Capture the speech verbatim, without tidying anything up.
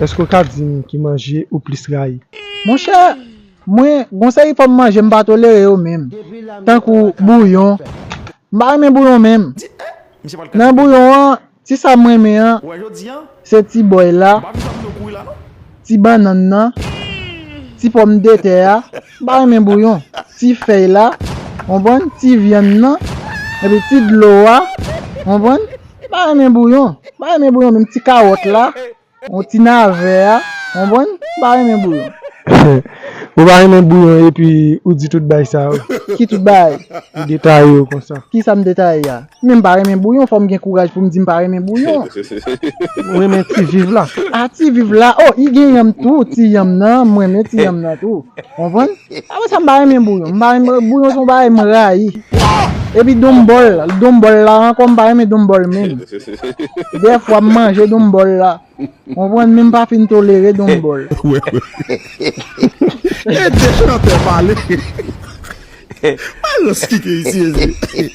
Èske w ka di m ki manje ou plis rayi? Monchè, mwen, gon seri fòm manje m pa tolere yo menm. Tankou bouyon. M pa renmen bouyon menm. Nan bouyon an, ti sa m renmen an, se ti bòy la, ti bannann nan, ti pòmdetè a. M pa renmen bouyon. Ti fèy la, konprann? Ti vyann nan, epi ti dlo a, konprann? M pa renmen bouyon. M pa renmen bouyon menm. Ti kawòt la, yon ti navè a, konprann? M pa renmen bouyon. Ou pa renmen bouyon epi ou di tout bagay sa yo. Ki tout bagay? Ou detaye yo konsa. Ki sa m detaye a? Men m pa renmen bouyon, fò m gen kouraj pou m di m pa renmen bouyon. Ou renmen ti viv la? A, ti viv la, oh, i gen yanm tou, ti yanm nan, m renmen ti yanm nan tou. Konprann? Apre sa, m pa renmen bouyon. M pa renmen bouyon, se yon bagay m rayi. Epi donmbòl, donmbòl la ankò, m pa renmen donmbòl menm. Dèfwa, m manje donmbòl la. Konprann, men m pa fin tolere donmbòl. Wè, wè. Ede chantè pale. Balans kike isi, isi.